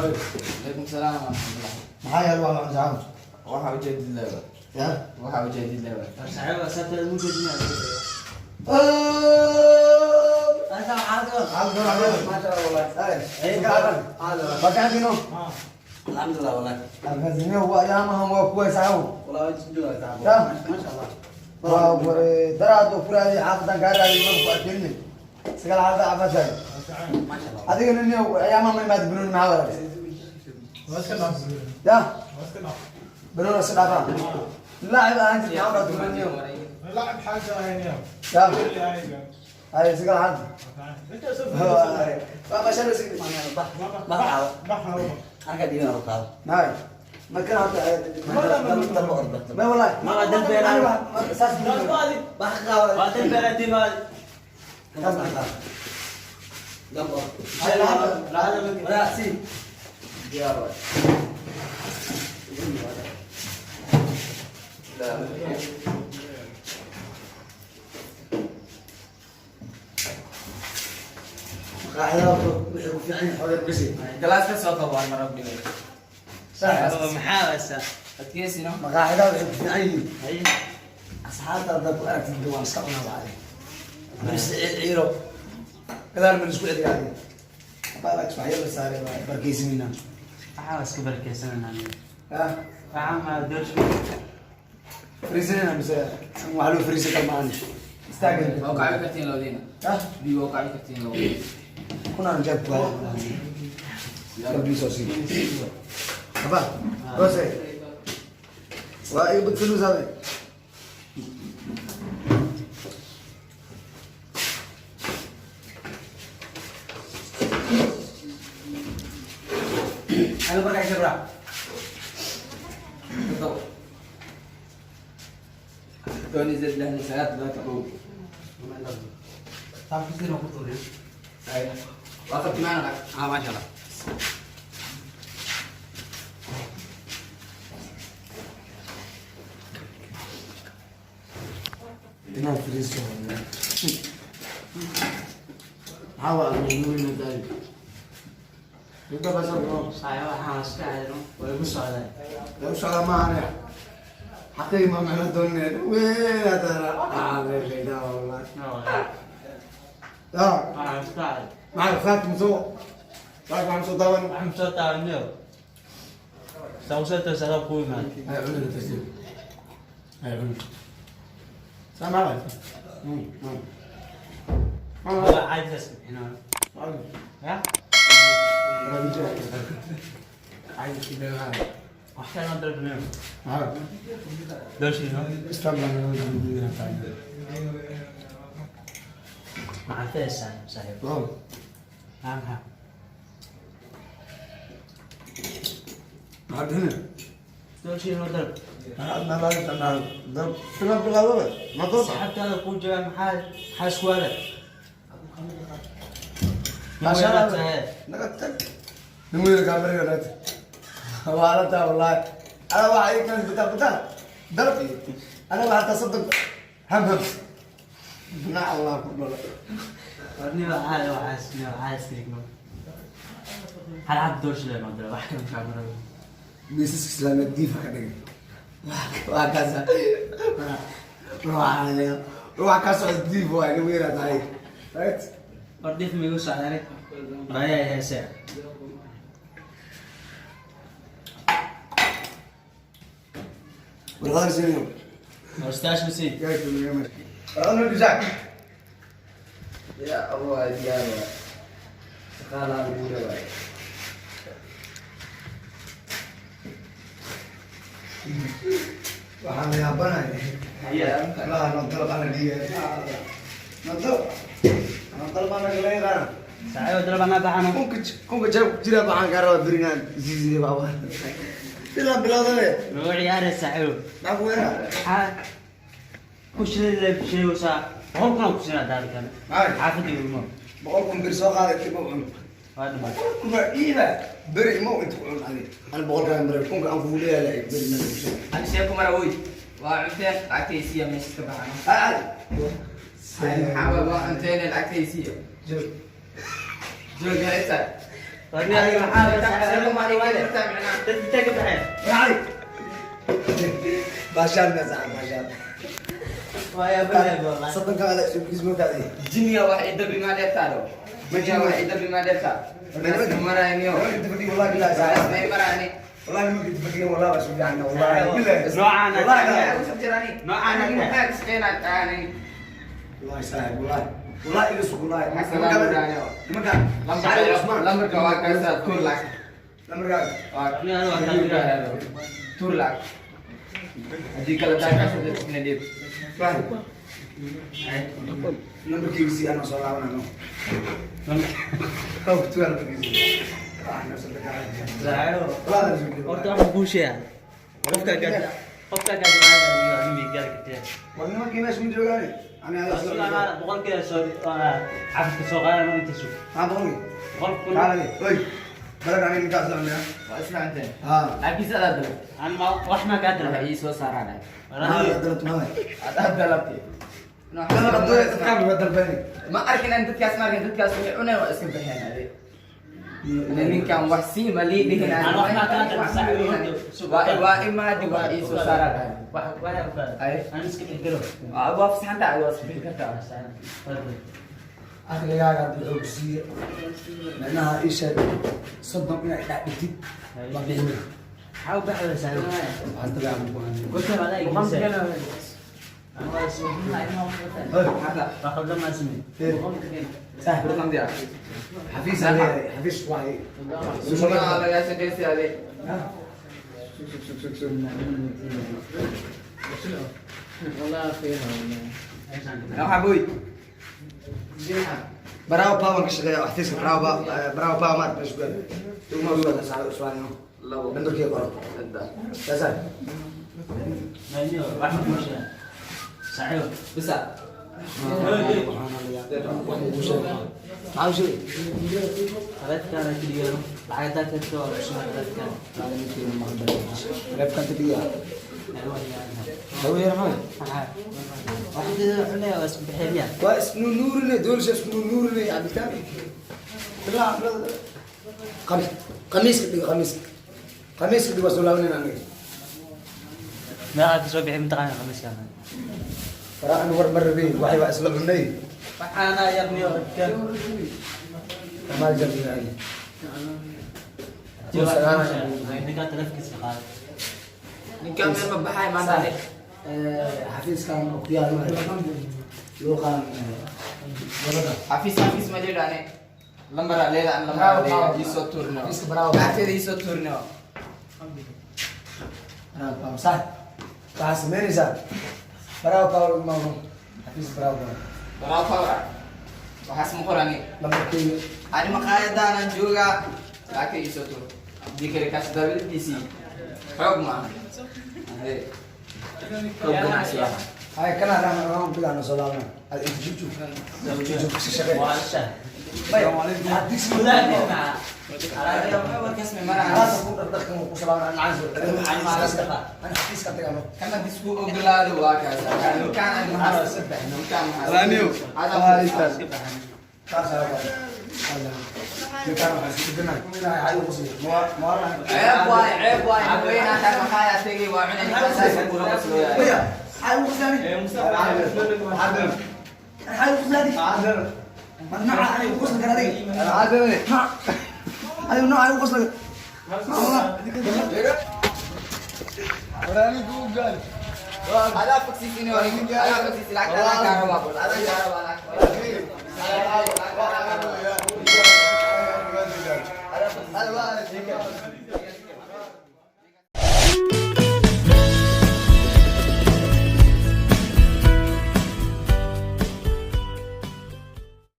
Calaykum. Calaykum salaam waraxmatullah. Maxaa yaal wax la cunjacaan? Waxaa ujeedid leeba. Ya. Waxaa ujeedid leeba. Saaxiib, saabta ugu jeedinaa. Alxamdulillah wallahi. Daraad oo kuraadi xaafadan kaa raadi ma ku arkin sagaal xaafada caafimaadkaaga adigana nin ayaamaha ma imaad banooni maxaa walaal ya banooni iska dhaafaa laacib ahaan jirta maxaa walaal banooni لاعب حاجه هنا. Ya hay sagaal xaafada waa bashan maay ma kan hadda ma wallahi Ma dalbeena. Saas. Waa dalbeena dimaad. Diyaar waay. Maqaaxida wuxuu ku fiican yahay xoogag bisi. Galaas ka soo qabo waan marab dhigay. Maxaa wasa? Adkeysino. Maqaaxida waxay ku fiican yihiin asxaabta haddaad ku aragtid waan iska cunaa bacdi maris ciiro gadaal ma isku celiya adiga balax wax yar la saaray baa barkeysanayna. Waxaa iska barakeysananaa. Ah. Waxaa ma doorsh. Fariisanayna mise waxaa loo fariisan kar maahan istaagan. Waa u kacabi kartiin labadiina. Ah. Biyo waa u kacabi kartiin labadiina. Kunaan jeeb ku haya qalbigiisa oo sii aba hoose waa iga badfaluusaade. Ayo barkaa shabra. Toban iyo saddex iyo sagaal toddobaatan kow. Ay. Waa qabti maana lacag. Ah, maasha Allah. Inaad fariiso maxaa waa muhiim tahay inta basal. Saaxiib, waxaan iska aadno way igu socdaan. لو شاء ما أنا حقيقي ما معنا دوني وين ترى هذا اللي ده والله. لا. Waxaan iska aaday. مع فات مسوق فات مع مسوق طبعا. Waxaan soo taabanyo. Sawsata sarab ku imaan. هاي عملنا تسليم هاي عملنا سامع علي. Waa caadi bixinaa. Ya? عايز كده. Wax kale ma dalbanayo. ها. Doorshino. استنى. Maxaa filaysaa saaxiib? Maxaa maxaa? ما هنا. Doorshino dalb. ما لا ضرب في بالله ما ضرب. Saxaabtaada kuu joogaan maxaa maxaa isku aaday? ما شاء الله نقطك نموذج كاميرا نت وعلى والله انا واحد كان بتاع بتاع ضرب انا واحد تصدق هم هم نع الله كله. Warni waxaa waxaas waxaa iska hal cab doorshi leh ma wax kale ma marayo. Miisaska islaameed diifa ka dhigay waa kaasa ruuxa ruuxa kaa socda diif waa ina weeraa tahay, right? War dhif migu socdaan baayaa heesee. Warqadan siinayo. Hoostaashu sii. Warqadan noo. Ya Allah, diyaar waay. Shaqaalaa lagu waay. Waxaan la yaabanahay allaha noo dalab ana dhiiga noo dalab noo dalab ana kala yaqaana. Saaxiib, dalab anaa baxano. Kunka kunka jeeb ku jira waxaan kaa rabaa berinaan ziizide baa bilaa bilowdabe. Lagu ciyaaraya saaxiib. Maxaa ku weeraa? Maxaa ku shiday sheegaysaa 100,000 ku siinaa daarkan. Maxay? Xaafadda ilmo. 100,000 bir soo qaaday dib u cun. Waa dhamaatay. 100,000 baa dhiiba beri imo inta ku cun adi ana 100,000 mare kunka aan kugu leeyahay beri ma lagu sheego. Ani see ku mara woy. Waa cunteen lacagtaysiiya meesha ka baxano. Ay. Maxaa waa cunteen lacagtaysiiya. Joog. Joog inta. Cali baashaan ma sax baashaan soddonka ala ismogaadi. Jinniga wax idabi ma dheertaado. Jinniga wax idabi ma dheertaa. Marayniyo. والله بالله صاحب. Marayni. والله ما كنت فكر والله بس يعني والله بالله. Noocaan. والله. Noocaan. والله صاحب والله والله إلى والله. Lambarka waa kaasa, tuur lacag. لما Tuur lacag. Haddii kale taa kaasa dadkina dhiib. فاهم nambarkiisi anoo soo laabanano tugaa nambarkiisi. Horta waxaan kuu sheegaa, qofka gaaj qofka gaaj maayo gaari kartee. War nimankii meesha ma joogaane ani adaa. 100-keeda soo cafiska soo qaadana inta sug. Maxaa 100-kii? 100,000. Kaalay oy balag ani ninkaas lacnaya. Waa isla cunteen. Ha. Lacagtiisa adaa dalabtay. Aan ma wax ma kaa Waxa dalbay. ii soo saaraan. Maxaa dalabta maamay? Adaa dalabtay. Dalab adduunya dadkaan waa dalbayni. Ma arkin aan dadkaas, ma arkin dadkaas. Waxay cuneen waa iska baxeen ade. Ana ninkan wax sii ma lii dhihin. Aan wax ma kaa dalbay saaxiib. Waa imaadi, waa ii soo saaraan. Wax wax Ay. aan iska bixi. Waa fasaxanta, waa iska bixi kartaa. Aqligaaga haddii xoog siiye micnaha ii sheeg 30 inaad dhex dhigtid waa bixina. Maxaa u baxaysaa saaxiib? Waxaan tabiica ku ahayn. Qolka wala iibisay. Oy. Waa khaldan ma samey. Saaxib xafiis aan leeyahay, xafiis waxay. Lagaa shaqaysi ade. Sug sug sug sug. Waxaa boy. Bravo Power ka shaqeeya xafiiska Bravo Bravo Power maad meesha ku yaal. Uma wada saaro Usmaanino. Labo. Nambarkii qoro. Saddex. Yaasaan. Maaniyo wax ma kuu sheegaa saaxiib. Bisa. Maxaa u sheegay? Taleefkaana keliya lacag hadaa karto waa kusoo taleefkaan. Taleefkan tadiya. Haweer maxaa? Waxaa cunaya waa isku bixiyay miya? Waa isnu nuurine doorsha isnu nuurine cabitaan. Bilaa qamiis qamiiska dhigo qamiiska. Qamiiska dhigo soo laabanayna aniga. Meeqaa kasoo bixi mataqaana khamiiskaan? Faraan war marabay waxay waa isla cunay. Waxaana yarniyo kan. Kamaal jabinay. Ninkaa taleefkiisa qaaday. Ninkan meel ma baxay maanta ade. Xafiiskan oo ku yaal luuqan gabadha. Xafiis xafiis ma jiro ane. Lambar leeda an lambar leeda ii soo tuurno. Xafiiska Bravo. Lacagteeda ii soo tuurno. Bravo Power sax waxaa samaynaysaa Bravo Power maamo xafiis Bravo Power. Bravo Power. Waxaas ma qorani. Lambarkeyga. Ani maqaayadaanan joogaa. Lacagta ii soo tuur. Haddii kale kaas daawadiisii. Xoog maaha. Haye. Xoog ganacsi waxa. Hay kana rahan bilaana soo laabana ad inta juju juju ka shaqeey. Waa sha. Maya haddii si Warkaas ma maraan. Hada ku dhaqdhaqan ku salaamana aan aan xafiiska tagano. Kama disku ogolaado waa kaas. Ninkaan aan maxaa ninkaan maxaa. Raaniyo. Ada. Taas ayaa ninkaan waxaa isku dhinay ay ugu sii ma Ceeb waay, ceeb waay. Haweenaa taa maqaaya tegay waa cunay ninkaan saas kula qoslooyaa. Maya ay ugu sii ay ugu sii ma nooca ay ugu qosli kara adiga nooc adiga nooca ay ugu qosli kara. Adaa fogsiisini waa adaa fogsiisi lacagta adaa kaa rabaa bol adaa kaa rabaa lacag. Hada waa.